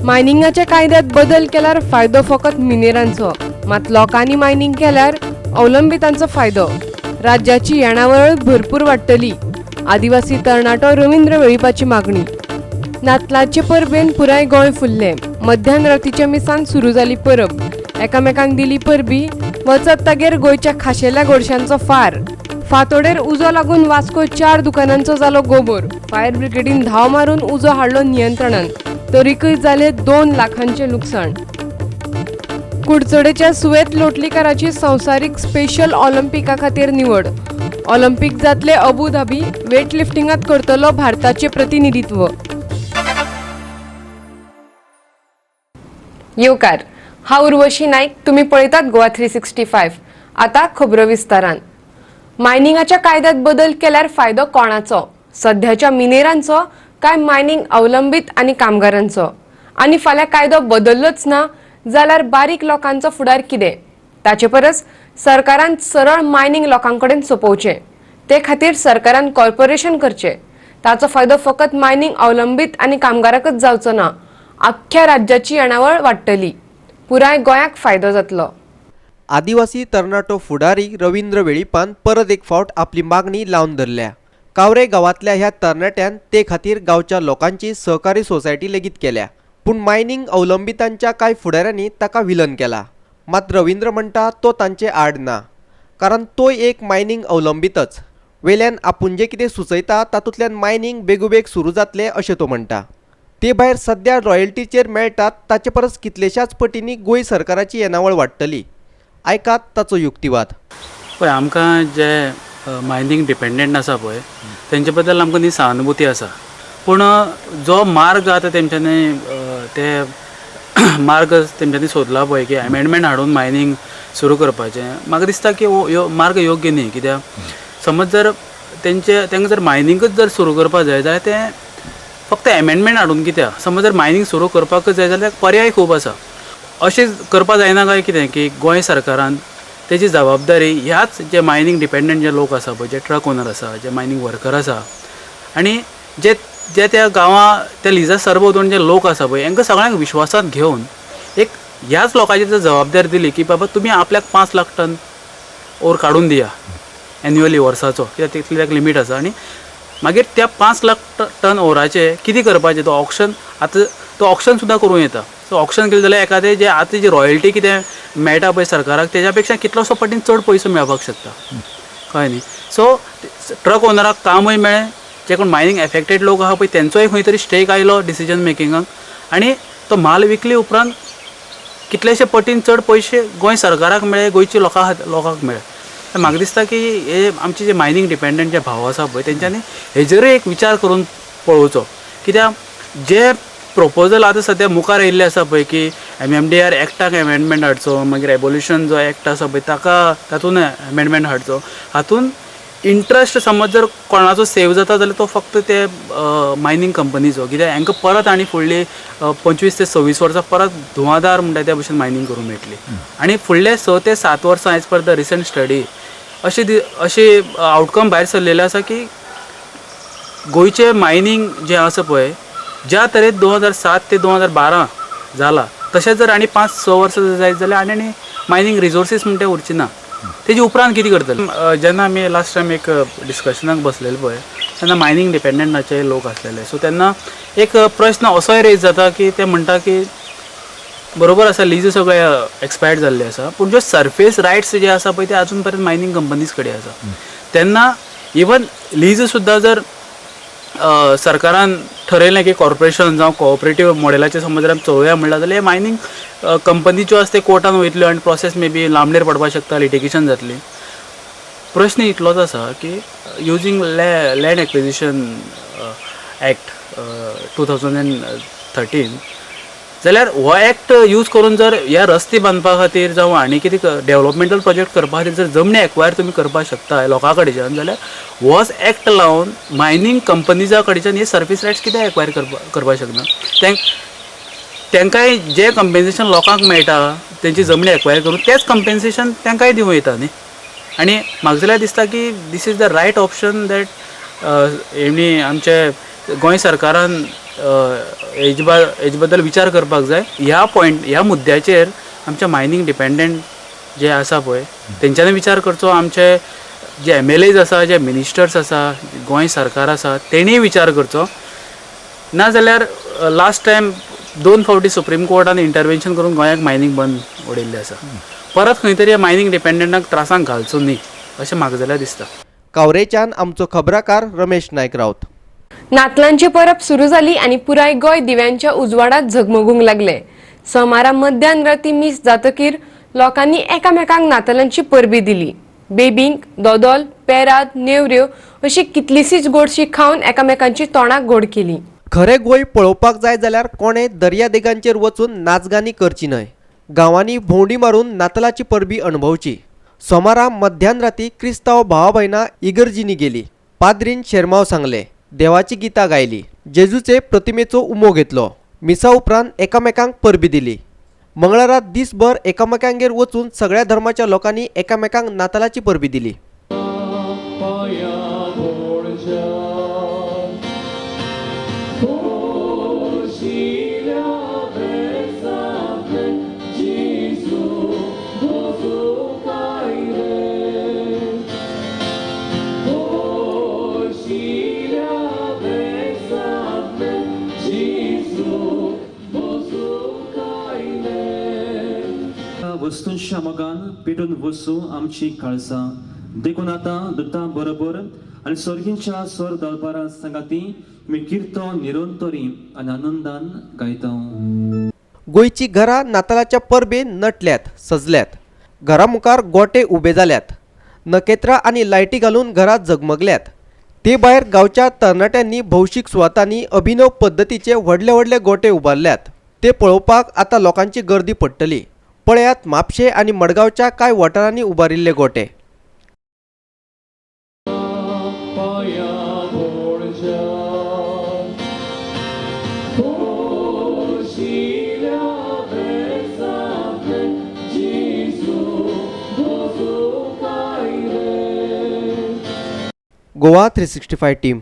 मायनिंगाच्या कायद्यात बदल केल्यार फायदो फकत मिनेरांचो, मात लोकांनी मायनिंग केल्यार अवलंबितांचो फायदो। राज्याची येणावळ भरपूर वाडटली। आदिवासी तरणाटो रवींद्र वेळीपाची मागणी। नातलाचे परबेन पुराय गोंय फुल्लें। मध्यान रातीच्या मिसान सुरू जाली परब। एकामेकांक दिली परबी। वचत तागेर गोंयच्या खाशेल्या गोडशांचो फार। फातोडेर उजो लागून वास्को 4 दुकानांचो जालो गोबोर। फायर ब्रिगेडीन धांव मारून उजो हाडलो नियंत्रणान, तरीकय जाले 2 लाखांचें लुकसाण। कुडचडेच्या सुवेत लोटलीकाराची संवसारीक स्पेशल ऑलिम्पिका खातीर निवड। ऑलिम्पिक जातले अबू धाबी, वेटलिफ्टिंगांत करतलो भारताचें प्रतिनिधित्व। येवकार, हांव उर्वशी नायक, तुमी पळयतात गोवा 365। आतां खबरो विस्तारान। मायनिंगाच्या कायद्यात बदल केल्यार फायदो कोणाचो? सध्याच्या मिनेरांचो काय मायनिंग अवलंबीत आनी कामगारांचो? आनी फाल्यां कायदो बदल्लोच ना जाल्यार बारीक लोकांचो फुडार कितें? ताचे परस सरकारान सरळ मायनिंग लोकां कडेन सोंपोवचें। ते खातीर सरकारान कॉर्पोरेशन करचें। ताचो फायदो फकत मायनिंग अवलंबीत आनी कामगाराकच जावचो ना, आख्ख्या राज्याची येणावळ वाडटली, पुराय गोंयाक फायदो जातलो। आदिवासी तरणाटो फुडारी रवींद्र वेळीपान परत एक फावट आपली मागणी लावन धरल्या। कावरे गांवांतल्या ह्या तरणाट्यान ते खातीर गांवच्या लोकांची सहकारी सोसायटी लेगीत केल्या, पूण मायनिंग अवलंबितांच्या कांय फुडाऱ्यांनी ताका विलन केला। मात रवींद्र म्हणटा तो तांचे आड ना, कारण तोय एक मायनिंग अवलंबितच। वेल्यान आपूण जें कितें सुचयता तातूंतल्यान मायनिंग बेगोबेग सुरू जातलें अशें तो म्हणटा। ते भायर सद्या रॉयल्टीचेर मेळटात ताचे परस कितलेशाच पटींनी गोंय सरकाराची येणावळ वाडटली। आयकात ताचो युक्तिवाद। पळय, आमकां जे मायनिंग डिपेंडंट आसा पळय तेंचे बद्दल आमकां न्ही सहानुभूती आसा, पूण जो मार्ग आतां तेंच्यांनी ते मार्ग तेंच्यांनी सोदला पळय की एमेंडमेंट हाडून मायनिंग सुरू करपाचें, म्हाका दिसता की हो मार्ग योग्य न्ही। कित्याक समज जर तेंकां जर मायनिंगूच जर सुरू करपाक जाय जाल्यार तें फक्त एमेंडमेंट हाडून कित्याक, समज जर मायनिंग सुरू करपाकच जाय जाल्यार पर्याय खूब आसा। अशें करपाक जायना काय कितें की गोंय सरकारान तेजी जबाबदारी ह्याच जे मायनिंग डिपेंडंट जे लोक आसा पळय, जे ट्रक ओनर आसा, जे मायनिंग वर्कर आसा आनी जे जे त्या गांवां त्या लिजा सरभोंवतणी जे लोक आसा पळय हांकां सगळ्यांक विश्वासांत घेवन एक ह्याच लोकांची जर जबाबदारी दिली की बाबा तुमी आपल्याक 5 लाख टन ओर काडून दिया एन्युअली वर्साचो, कित्याक तितली एक लिमीट आसा, आनी मागीर त्या 5 लाख टन ओराचें कितें करपाचें तो ऑक्शन, आतां तो ऑक्शन सुद्दां करूं येता। सो ऑक्शन केलें जाल्यार एखादें जे आतां जी रॉयल्टी कितें मेळटा पळय सरकाराक तेज्या पेक्षा कितलोसो पटीन चड पयसो मेळपाक शकता, कळ्ळें न्ही। सो ट्रक ओनराक कामूय मेळ्ळें, जे कोण मायनिंग एफेक्टेड लोक आहा पळय तेंचोय खंय तरी स्टेक आयलो डिसिजन मेकिंगाक, आनी तो म्हाल विकले उपरांत कितलेशे पटीन चड पयशे गोंय सरकाराक मेळ्ळे, गोंयच्या लोकांक मेळ्ळे। म्हाका दिसता की हे आमचे जे मायनिंग डिपेंडंट जे भाव आसा पळय तेंच्यांनी हेजेरूय एक विचार करून पळोवचो, कित्याक जे प्रपोजल आतां सद्या मुखार येयल्ले आसा पळय की MMDR एक्टाक एमेंडमेंट हाडचो, मागीर एबोल्युशन जो एक्ट आसा पळय ताका तातूंत एमेंडमेंट हाडचो, हातूंत इंट्रस्ट समज जर कोणाचो सेव जाता जाल्यार तो फक्त ते मायनिंग कंपनीचो, कित्याक हांकां परत आनी फुडली 25 ते 26 वर्सां परत धुवाधार म्हणटा त्या भशेन मायनिंग करूंक मेळटली। आनी फुडले 6 ते 7 वर्सां as per the recent study अशी आवटकम भायर सरलेले आसा की गोंयचें मायनिंग जें आसा पळय ज्या तरेन 2007 ते 2012 जाला तशें जर आनी 5-6 वर्सां जर जायत जाल्यार आनी मायनिंग रिसोर्सीस म्हणटा उरची ना। तेजे उपरांत कितें करतले? जेन्ना आमी लास्ट टायम एक डिस्कशनाक बसलेले पळय तेन्ना मायनिंग डिपेंडंटाचे लोक आसलेले, सो तेन्ना एक प्रश्न असोय रेज जाता की ते म्हणटा की बरोबर आसा लीज सगळे एक्सपायर्ड जाल्ले आसा, पूण ज्यो सर्फेस रायट्स जे आसा पळय ते आजून पर्यंत मायनिंग कंपनीज कडेन आसा। तेन्ना इवन लीज सुद्दां जर सरकारान ठरयलें की कॉर्पोरेशन जावं कॉपरेटीव मॉडेलाचेर समज जर आमी चलोवया म्हणल्यार जाल्यार मायनिंग कंपनी ज्यो आसा ते कोर्टान वयतल्यो आनी प्रोसेस मे बी लांबणेर पडपाक शकता, लिटिगेशन जातली। प्रश्न इतलोच आसा की using land acquisition act 2013 जाल्यार हो एक्ट यूज करून जर ह्या रस्ते बांदपा खातीर जावं आनी कितें डेवलपमेंटल प्रोजेक्ट करपा खातीर जर जमनी एक्वायर तुमी करपाक शकता लोकां कडच्यान जाल्यार होच एक्ट लावन मायनिंग कंपनीजा कडच्यान हे सर्वीस रायट्स कित्याक एक्वायर करपाक शकना? तांकांय जें कंपेन्सेशन लोकांक मेळटा तेंची जमनी एक्वायर करून तेंच कंपेन्सेशन तांकांय दिवं येता न्ही। आनी म्हाका जाल्यार दिसता की this is the right option that हेणी आमचे गोंय सरकारान हेजे बद्दल विचार करपाक जाय. ह्या पॉयंट ह्या मुद्द्याचेर आमच्या मायनींग डिपेंडंट जे आसा पळय तेंच्यांनी विचार करचो. आमचे जे एमएलएज आसा, जे मिनिस्टर्स आसा, गोंय सरकार आसा, तेणीय विचार करचो. ना जाल्यार लास्ट टायम दोन फावटी सुप्रीम कोर्टान इंटरवेन्शन करून गोंयाक मायनींग बंद उडयल्लें आसा. परत खंय तरी मायनींग डिपेंडंटाक त्रासांक घालचो न्ही अशें म्हाका जाल्यार दिसता. कावरेच्यान आमचो खबराकार रमेश नायक राऊत. नातलांची परब सुरू जाली आनी पुराय गोंय दिव्यांच्या उजवाडात झगमगूंक लागले. सोमारा मध्यान राती मीस जातकीर लोकांनी एकामेकांक नातालांची परबी दिली. बेबींक, दोदोल, पेराद, नेवऱ्यो अशी कितलीशीच गोडशी खावन एकामेकांची तोंडाक गोड केली. खरें गोंय पळोवपाक जाय जाल्यार कोणें दर्यादेगांचेर वचून नाचगाणी करची न्हय, गांवांनी भोंवडी मारून नातलाची परबी अणभवची. सोमारा मध्यान राती क्रिस्तांव भावा भयणां इगर्जींनी गेली. पाद्रीन शेरमांव सांगले, देवाची गितां गायली, जेजूचे प्रतिमेचो उमो घेतलो. मिसा उपरांत एकामेकांक परबी दिली. मंगळारा दिसभर एकामेकांगेर वचून सगळ्या धर्माच्या लोकांनी एकामेकांक नातालाची परबी दिली. वस्तूंच्या मोगान पेटून वसू आमची काळसां देखून आतां दुतां बरोबर आनी स्वर्गींच्या स्वर दरबारा सांगाती मी किर्तन निरंतरी आनी आनंदान गायता. गोंयची घरां नातालाच्या परबेन नटल्यात, सजल्यात. घरा मुखार गोटे उबे जाल्यात, नखेत्रां आनी लायटी घालून घरां जगमगल्यात. ते भायर गांवच्या तरणाट्यांनी भौशीक सुवातांनी अभिनव पद्दतीचे व्हडले व्हडले गोटे उबारल्यात. ते पळोवपाक आतां लोकांची गर्दी पडटली. पळयात म्हापशें आनी मडगांवच्या कांय वाठारांनी उबारिल्ले गोटे. गोवा 365 टीम.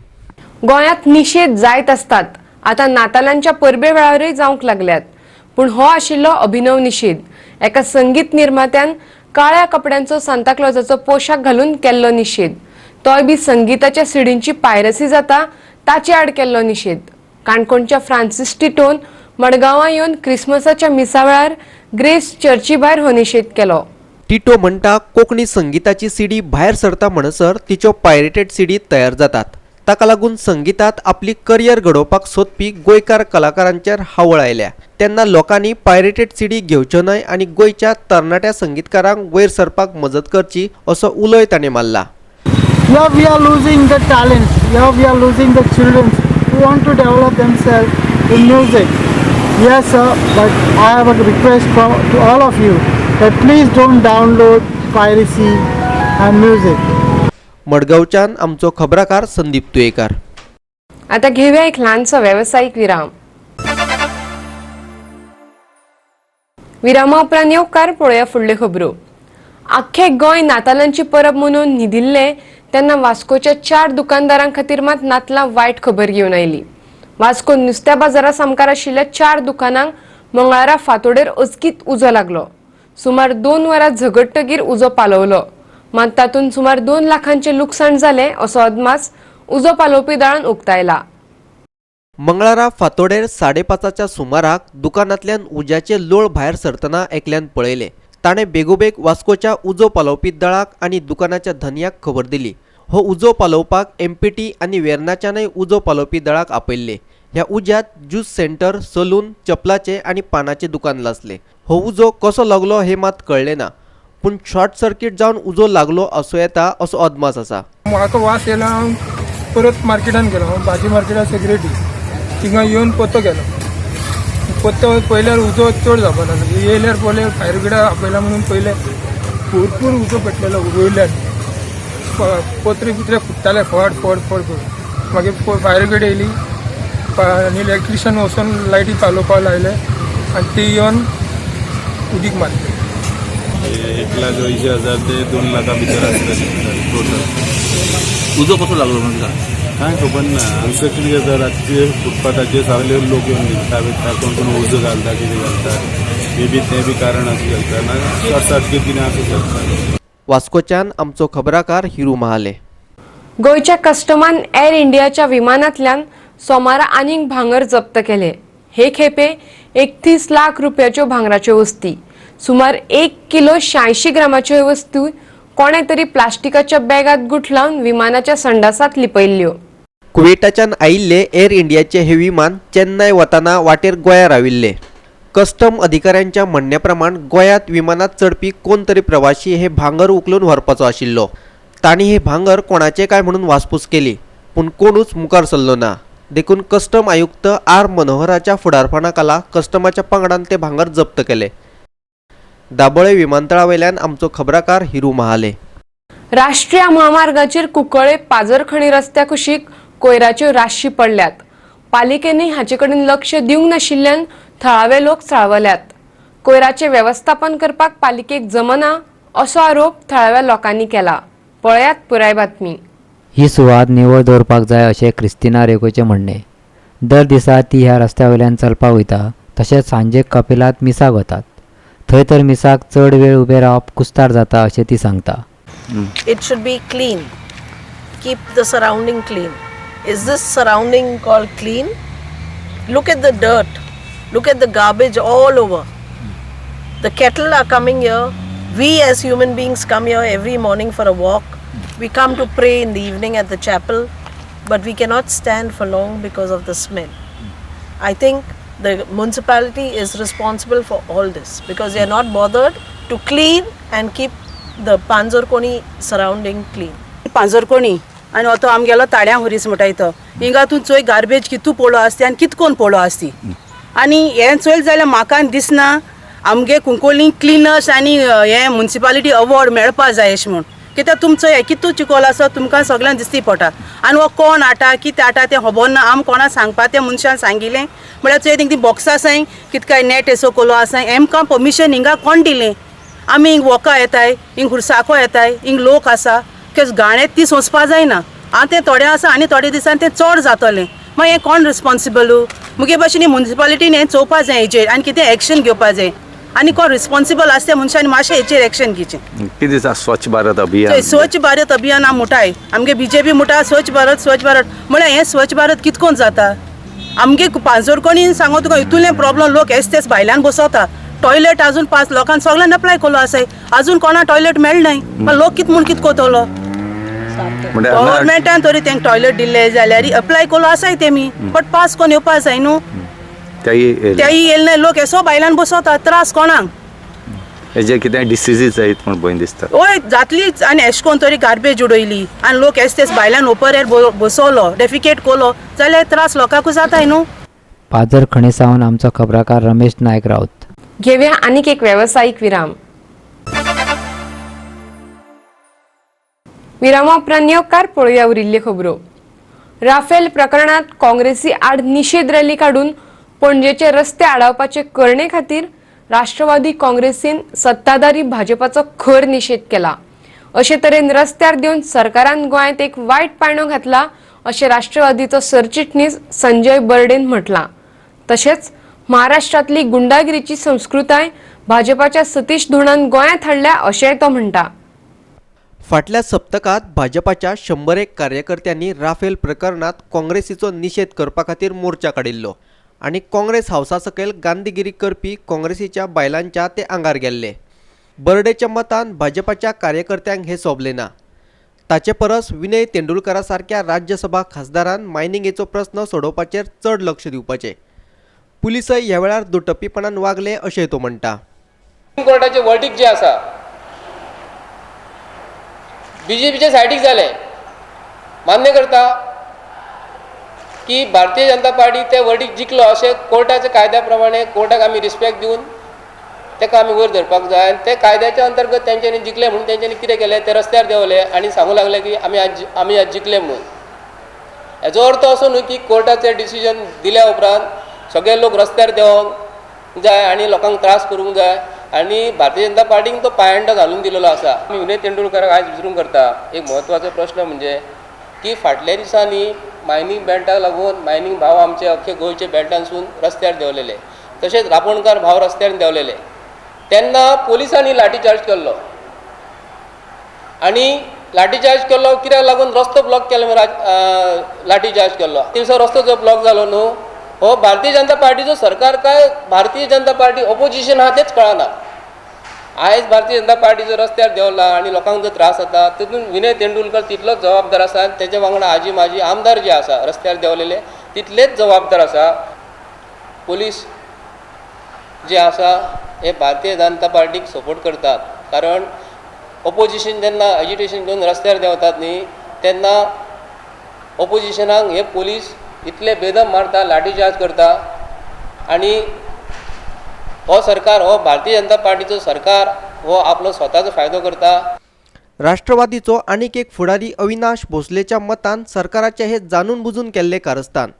गोंयांत निशेध जायत आसतात, आतां नातालांच्या परबे वेळारूय जावंक लागल्यात. पूण हो आशिल्लो अभिनव निशेध. एका संगीत निर्मात्यान काळ्या कपड्यांचो सांताक्लॉजाचो पोशाख घालून केल्लो निशेध, तोय बी संगीताच्या सिडींची पायरसी जाता ताचे आड केल्लो निशेध. काणकोणच्या फ्रांसीस टिटोन मडगांवां येवन क्रिसमसाच्या मिसा वेळार ग्रेस चर्ची भायर हो निशेध केलो. टिटो म्हणटा कोंकणी संगीताची सीडी भायर सरता म्हणसर तिच्यो पायरेटेड सीडी तयार जातात. ताका लागून संगीतात आपली करियर घडोवपाक सोदपी गोंयकार कलाकारांचेर हावळ आयल्या. तेन्ना लोकांनी पायरेटेड सीडी घेवच्यो न्हय आनी गोंयच्या तरणाट्या संगीतकारांक वयर सरपाक मजत करची असो उलोय ताणें मारला. Here we are losing the talents. Here we are losing the children who want to develop themselves in music. Yes, sir, but I have a request to all of you that please don't download piracy and music. मडगांवच्यान आमचो खबराकार संदीप तुयेकार. आता घेऊया एक ल्हानसो वेवसायीक विराम. विरामा उपरांत येवकार पळोवया फुडल्यो खबरो. आख्खें गोंय नातालांची परब मनोवन न्हिदिल्लें तेन्ना वास्कोच्या 4 दुकानदारां खातीर मात नातलां वायट खबर घेवन आयली. वास्को नुस्त्या बाजारा सामकार आशिल्ल्या 4 दुकानांक मंगळारा फांतोडेर अचकीत उजो लागलो. सुमार 2 वरां झगडटगीर उजो पालवलो, मात तातूंत सुमार 2 लाखांचें लुकसाण जालें असो अदमास उजो पालोवपी दळान उक्तायला. मंगळारा फांतोडेर 5:30च्या सुमाराक दुकानांतल्यान उज्याचे लोळ भायर सरतना एकल्यान पळयलें. ताणें बेगोबेग वास्कोच्या उजो पालोवपी दळाक आनी दुकानाच्या धनयाक खबर दिली. हो उजो पालोवपाक एमपीटी आनी वेर्नाच्यानय उजो पालोवपी दळाक आपयल्ले. ह्या उज्यांत ज्यूस सेंटर, सलून, चपलाचे आनी पानाचें दुकान लासलें. हो उजो कसो लागलो हें मात कळ्ळें ना, पूण शॉर्ट सर्किट जावन उजो लागलो आसूं येता असो अदमास आसा. म्हाका वास येयलो, हांव परत मार्केटान गेलो. हांव भाजी मार्केटान सेक्युरिटी थिंगा येवन पत्तो केलो. पत्तो पळयल्यार उजो चड जावपाक लागलो. येयल्यार पळयल्यार फायर ब्रिगेडा आपयला म्हणून पयलें भरपूर उजो पेटलेलो. वयल्यान पत्रे बित्रे फुट्टाले फट फट फट करून. मागीर फायर ब्रिगेड येयली आनी इलेक्ट्रिशियन वचून लायटी पालोवपाक लायले आनी ती येवन उदीक मारली. 1,80,000 ते 2 लाखा भितर आसतले टोटल. उजो कसो लागलो म्हणजे? कांय खबर ना. हांगसर कितें जाता, रातचे फुटपाथाचेर सगळे लोक येवन न्हिदता बिता, कोण कोण उजो घालता, कितें घालता, मे बी तें बी कारण आसूं शकता ना शॉर्ट सर्कीट कितें आसूं शकता. वास्कोच्यान आमचो खबराकार हिरू महाले. गोंयच्या कस्टमान एअर इंडियाच्या विमानांतल्यान सोमारा आनीक भांगर जप्त केले. हे खेपे 31 लाख रुपयाच्यो भांगराच्यो वस्ती, सुमार 1 किलो 86 ग्रामाच्यो ह्यो वस्तू कोणे तरी प्लास्टिकाच्या बॅगात गुठलावन विमानाच्या संडासात लिपयल्ल्यो. कुवेटाच्यान आयिल्ले एअर इंडियाचे हे विमान चेन्नय वतना वाटेर गोंया राविल्ले. कस्टम अधिकाऱ्यांच्या म्हणण्या प्रमाण गोंयांत विमानात चडपी कोण तरी प्रवाशी हे भांगर उखलून व्हरपाचो आशिल्लो. तांणी हे भांगर कोणाचे काय म्हणून वासपूस केली, पूण कोणूच मुखार सरलो ना. देखून कस्टम आयुक्त आर मनोहराच्या फुडारपणा खाला कस्टमाच्या पंगडान ते भांगर जप्त केले. दाबोळे विमानतळा वयल्यान आमचो खबराकार हिरू महाले. राष्ट्रीय म्हामार्गाचेर कुंकळे पाजरखणी रस्त्या कुशीक कोयराच्यो राशी पडल्यात. पालिकेनूय हाचे कडेन लक्ष दिवंक नाशिल्ल्यान थळावे लोक चाळवल्यात. कोयराचें वेवस्थापन करपाक पालिकेक जमना असो आरोप थळाव्या लोकांनी केला. पळयात पुराय बातमी. ही सुवात निवळ दवरपाक जाय अशें क्रिस्तिना रेगोचें म्हणणें. दर दिसा ती ह्या रस्त्या वयल्यान चलपाक वयता, तशेंच सांजेक कपेलांत मिसाक वतात. थंय तर मिसाक चड वेळ उबें रावप कुस्तार जाता अशें ती सांगता. It should be clean. Keep the surrounding clean. Is this surrounding called clean? Look at the dirt. Look at the garbage all over. The cattle are coming here. We as human beings come here every morning for a walk. We come to pray in the evening at the chapel, but we cannot stand for long because of the smell. I think the municipality is responsible for all this because they are not bothered to clean and keep the Panzorkoni surrounding clean. Panjorkoni आनी हो तो आमगेलो ताड्यां हुरीस म्हणटाय तो, हिंगा तूं चोय garbage कितू पडलो आसती आनी कितकोन पडलो आसती. आनी हें चोयलें जाल्यार म्हाका दिसना आमगे कुंकळ्ळी क्लिनर्स आनी हें मुन्सिपालिटी अवॉर्ड मेळपा जाय अशें म्हूण. कित्याक तुमचो हें कितू चिकोल आसा तुमकां सगळ्यांक दिसती पडटा. आनी हो कोण हाडटा कितें हाडटा तें खबर ना. आम कोणा सांगपा त्या मनशान सांगिल्लें म्हळ्यार चोय तेंक ती बॉक्सां आसाय कितकाय नेट येसो कोलो आसाय, हेमकां परमिशन हिंगा कोण दिलें? आमी हिंग वोका येताय, हिंग हुरसाको येताय, हिंग लोक आसा, गाणे ती सोंसपा जायना. आतां तें थोडें आसा आनी थोडे दिसान तें चड जातलें. मागीर हें कोण रिस्पोन्सिबल? मुगे भाशेन मुन्सिपालिटीन हें चोवपा जाय हेजेर आनी कितें एक्शन घेवपा जाय आनी कोण रिस्पोन्सिबल आसा त्या मनशान मातशें हेचेर एक्शन घेवचें. कितें दिसा स्वच्छ भारत अभियान? स्वच्छ भारत अभियान आमी म्हणटाय, आमगे बीजेपी म्हणटा स्वच्छ भारत स्वच्छ भारत, म्हळ्यार हें स्वच्छ भारत कितकोन जाता? आमगे पांजोरकोणी सांगो तुका इतुलें प्रॉब्लम, लोक एस तेस भायल्यान बसोता. टॉयलेट अजून 5 लोकांक सगळ्यांक अप्लाय केलो आसाय, अजून कोणा टॉयलेट मेळनाय. मागीर लोक कित म्हूण कित कोतलो? गव्हर्मेंटान तरी तेंक टॉयलेट दिल्ले जाल्यार अप्लाय केलो आसाय तेमी, बट पास कोण येवपा जाय न्हू, तेय येयले नाय. लोक येसो भायल्यान बसोता, त्रास कोणाक? हेजे कितें डिसिजीस जायत म्हूण भंय दिसता. हय जातलीच. आनी एश कोन तरी गार्बेज उडयली आनी लोक एस तेस भायल्यान ओपरेर बसवलो, डेफिकेट केलो जाल्यार त्रास लोकांकूच जाताय न्हू. पाजर खणी सावन आमचो खबराकार रमेश नायक राऊत. घेवया आनीक एक वेवसायीक विराम. विरामा उपरांत येवकार पळोवया उरिल्ल्यो खबरो. राफेल प्रकरणात काँग्रेसी आड निशेध रॅली काडून पणजेचे रस्ते आडावपाचे करणे खातीर राष्ट्रवादी काँग्रेसीन सत्ताधारी भाजपाचो खर निशेध केला. अशे तरेन रस्त्यार देवन सरकारान गोंयांत एक वायट पायणो घातला अशें राष्ट्रवादीचो सरचिटणीस संजय बर्डेन म्हटलां. तशेंच महाराष्ट्रांतली गुंडागिरीची संस्कृताय भाजपाच्या सतीश धोंडान गोंयांत हाडल्या अशेंय तो म्हणटा. फाटल्या सप्तकांत भाजपाच्या 101 कार्यकर्त्यांनी राफेल प्रकरणात काँग्रेसीचो निशेध करपा खातीर मोर्चा काडिल्लो आनी काँग्रेस हावसा सकयल गांधीगिरी करपी काँग्रेसीच्या बायलांच्या ते आंगार गेल्ले. बर्डेच्या मतान भाजपाच्या कार्यकर्त्यांक हें सोबलें ना. ताचे परस विनय तेंडुलकरा सारक्या राज्यसभा खासदारान मायनिंगेचो प्रस्न सोडोवपाचेर चड लक्ष दिवपाचें. पुलिसय ह्या वेळार दुटप्पीपणान वागले अशें तो म्हणटा. कोर्टाचे वर्डीक जे आसा बीजेपीच्या सायडीक जालें, मान्य करता की भारतीय जनता पार्टी ते वर्डीक जिखलो अशें कोर्टाच्या कायद्या प्रमाणे कोर्टाक आमी रिस्पेक्ट दिवन ताका आमी वयर धरपाक जाय आनी ते कायद्याच्या अंतर्गत तेंच्यांनी जिखले म्हणून तेंच्यांनी कितें केलें, ते रस्त्यार देंवले आनी सांगूं लागले की आमी आज जिखले म्हणून. हेजो अर्थ असो न्हू की कोर्टाचें डिसिजन दिल्या उपरांत सगळे लोक रस्त्यार देंवोंक जाय आनी लोकांक त्रास करूंक जाय आनी भारतीय जनता पार्टीन तो पायंडो घालून दिलेलो आसा. आमी विनय तेंडुलकराक आयज विचारूंक करता एक म्हत्वाचो प्रश्न म्हणजे की फाटल्या दिसांनी मायनींग बेल्टाक लागून मायनींग भाव आमचे अख्खे गोंयचे बेल्टांसून रस्त्यार देंवलेले, तशेंच रापोणकार भाव रस्त्यार देंवलेले. तेन्ना पोलिसांनी लाठीचार्ज केल्लो आनी लाठीचार्ज केल्लो कित्याक लागून रस्तो ब्लॉक केलो, लाठीचार्ज केल्लो. ते दिसा रस्तो जो ब्लॉक जालो न्हू हो भारतीय जनता पार्टीचो सरकार काय भारतीय जनता पार्टी ओपोजिशन आहा तेच कळना. आयज भारतीय जनता पार्टी जर रस्त्यार देंवला आनी लोकांक जो त्रास जाता तितून विनय तेंडुलकर तितलोच जबाबदार आसा आनी तेच्या वांगडा आजी माजी आमदार जे आसा रस्त्यार देंवलेले तितलेच जबाबदार आसा. पोलीस जे आसा हे भारतीय जनता पार्टीक सपोर्ट करतात, कारण ओपोजिशन जेन्ना एजिटेशन घेवन रस्त्यार देंवतात न्ही तेन्ना ओपोजिशनाक हे पोलीस इतले बेदम मारता, लाठीचार्ज करता आनी हो सरकार हो भारतीय जनता पार्टीचो सरकार हो आपलो स्वताचो फायदो करता. राष्ट्रवादीचो आनीक एक फुडारी अविनाश भोसलेच्या मतान सरकाराचे हे जाणून बुजून केल्ले कारस्थान.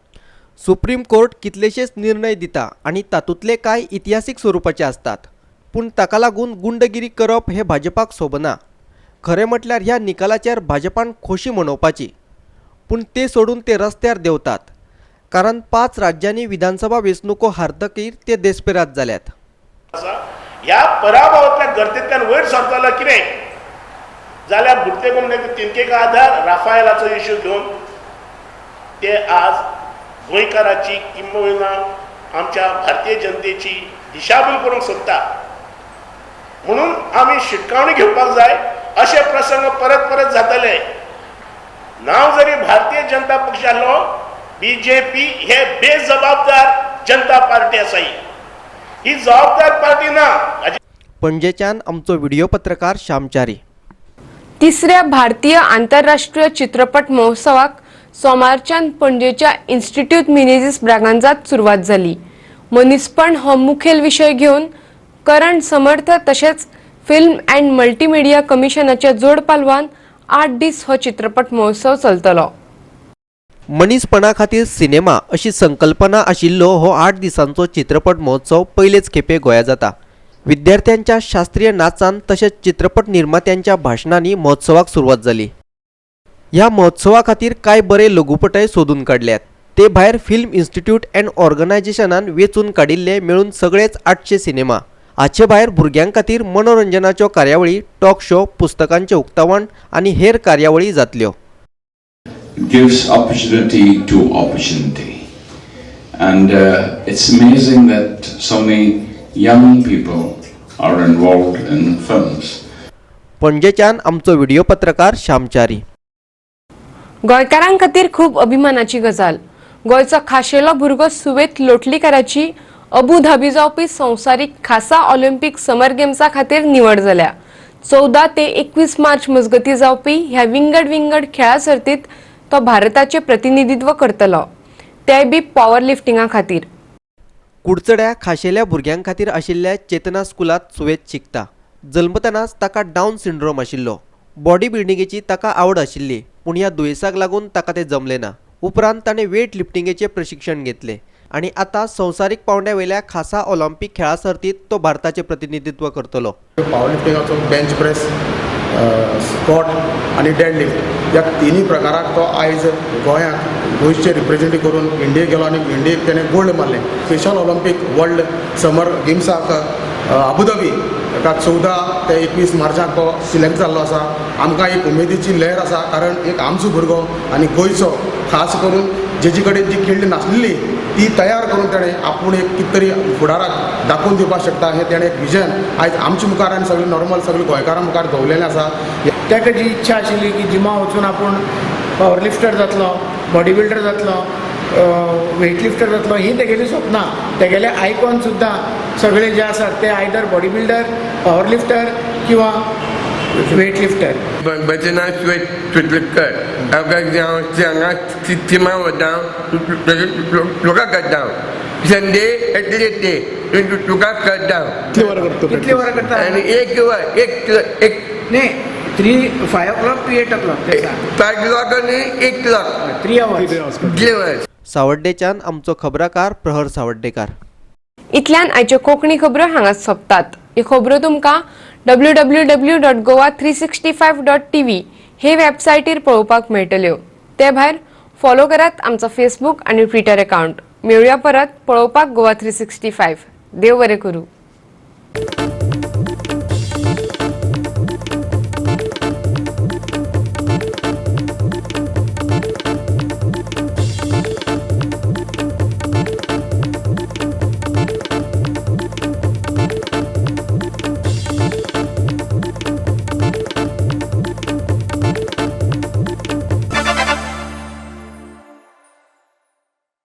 सुप्रीम कोर्ट कितलेशेच निर्णय दिता आनी तातूंतले कांय इतिहासीक स्वरुपाचे आसतात, पूण ताका लागून गुंडगिरी करप हे भाजपाक सोबना. खरें म्हटल्यार ह्या निकालाचेर भाजपान खोशी मनोवपाची, पूण ते सोडून ते रस्त्यार देंवतात, कारण 5 राज्यांनी विधानसभा वेंचणुको हारतकीर ते देस्पेरात जाल्यात. ह्या पराभवांतल्या गर्देंतल्यान वयर सरतलो कितें जाल्यार बुडते कोंबड्याचे तिनकेक आधार राफायलाचो इश्यू घेवन ते आज गोंयकाराची किंबहुना आमच्या भारतीय जनतेची दिशाभूल करूंक सोदता. म्हणून आमी शिटकावणी घेवपाक जाय. अशे प्रसंग परत परत जातले. नांव जरी भारतीय जनता पक्ष आसलो, बीजेपी हे बेजबाबदार जनता पार्टी आसा, ही जबाबदार पार्टी ना. पणजेच्यान आमचो व्हिडिओ पत्रकार श्यामचारी. तिसऱ्या भारतीय आंतरराष्ट्रीय चित्रपट महोत्सवाक सोमारच्यान पणजेच्या इन्स्टिट्यूट मिनेझिस ब्रागांजात सुरवात जाली. मनीसपण हो मुखेल विशय घेवन करण समर्थ तशेंच फिल्म अँड मल्टीमिडिया कमिशनाच्या जोड पालवान 8 दीस हो चित्रपट महोत्सव चलतलो. मनीसपणा खातीर सिनेमा अशी संकल्पना आशिल्लो हो 8 दिसांचो चित्रपट महोत्सव पयलेच खेपे गोंया जाता. विद्यार्थ्यांच्या शास्त्रीय नाचान तशेंच चित्रपट निर्मात्यांच्या भाशणांनी महोत्सवाक सुरवात जाली. ह्या महोत्सवा खातीर कांय बरे लघुपटय सोदून काडल्यात. ते भायर फिल्म इन्स्टिट्यूट अँड ऑर्गनायझेशनान वेंचून काडिल्ले मेळून सगळेच 800 सिनेमा. हाचे भायर भुरग्यां खातीर मनोरंजनाच्यो कार्यावळी, टॉक शो, पुस्तकांचें उक्तावण आनी हेर कार्यावळी जातल्यो. It gives opportunity to opportunity, and it's amazing that so many young people are involved in films. पणजेच्यान आमचो व्हिडिओ पत्रकार श्यामचारी. गोंयकारां खातीर खूब अभिमानाची गजाल. गोंयचो खाशेलो भुरगो सुवेत लोटलीकाराची अबू धाबी जावपी संवसारीक खासा ऑलिम्पिक समर गेम्सा खातीर निवड जाल्या. 14 ते 21 मार्च मजगती जावपी ह्या विंगड विंगड खेळा सर्तीत तो भारताचे प्रतिनिधित्व करतलो, तेय बी पॉवर लिफ्टिंगा खातीर. कुडचड्या खाशेल्या भुरग्यां खातीर आशिल्ल्या चेतना स्कुलांत सुवेत शिकता. जल्मतनाच ताका डावन सिंड्रोम आशिल्लो. बॉडी बिल्डिंगेची ताका आवड आशिल्ली, पूण ह्या दुयेंसाक लागून ताका तें जमलें ना. उपरांत ताणें वेट लिफ्टिंगेचें प्रशिक्षण घेतलें आनी आतां संवसारीक पावंड्या वयल्या खासा ऑलिम्पिक खेळां सर्तींत तो भारताचें प्रतिनिधित्व करतलो. पावर लिफ्टिंगाचो बेंच प्रेस, स्क्वॉट आनी डेड लिफ्ट ह्या तिनूय प्रकाराक तो आयज गोंयाक गोंयचे रिप्रेजेंट करून इंडियेक गेलो आनी इंडियेक तेणें गोल्ड मारलें. स्पेशल ऑलिम्पीक वर्ल्ड समर गेम्साक अबुधाबी ताका 14 ते 21 मार्चाक तो सिलेक्ट जाल्लो आसा. आमकां एक उमेदीची लहर आसा, कारण एक आमचो भुरगो आनी गोंयचो खास करून जेजे कडेन जी खेळ्ळी नासलेली ती तयार करून तेणें आपूण एक कितें तरी फुडाराक दाखोवन दिवपाक शकता हें तेणें एक विजन आयज आमच्या मुखार आनी सगळें नॉर्मल सगळें गोंयकारां मुखार दवरलेलें आसा. ताका जी इच्छा आशिल्ली की जिमा वचून आपूण पावर लिफ्टर जातलो, बॉडी बिल्डर जातलो, वेट लिफ्टर जातलो, ही तेगेली स्वप्नां. तेगेले आयकॉन सुद्दां सगळे जे आसात ते either body builder, power lifter किंवा वेट लिफ्टर. म्हजें नांव सुवेत चुटलकर. हांव हांगा जिमा वता, योगा करता. संडे एटलीस्ट योगा करता. कितली वरां करता? कितली वरां करता? आनी एक वर एक न्ही 3 5 o'clock to 8 o'clock. 5 o'clock आनी 8 o'clock. 3 hours. 3 hours. सावड्डेच्यान आमचो खबराकार प्रहर सावड्डेकार. इतल्यान आयच्यो कोंकणी खबरो हांगाच सोंपतात. ह्यो खबरो तुमकां www.goa365.tv हे वेबसायटीर पळोवपाक मेळटल्यो. ते भायर फॉलो करात आमचो फेसबूक आनी ट्विटर अकाउंट. मेळुया परत पळोवपाक गोवा 365. देव बरें करूं.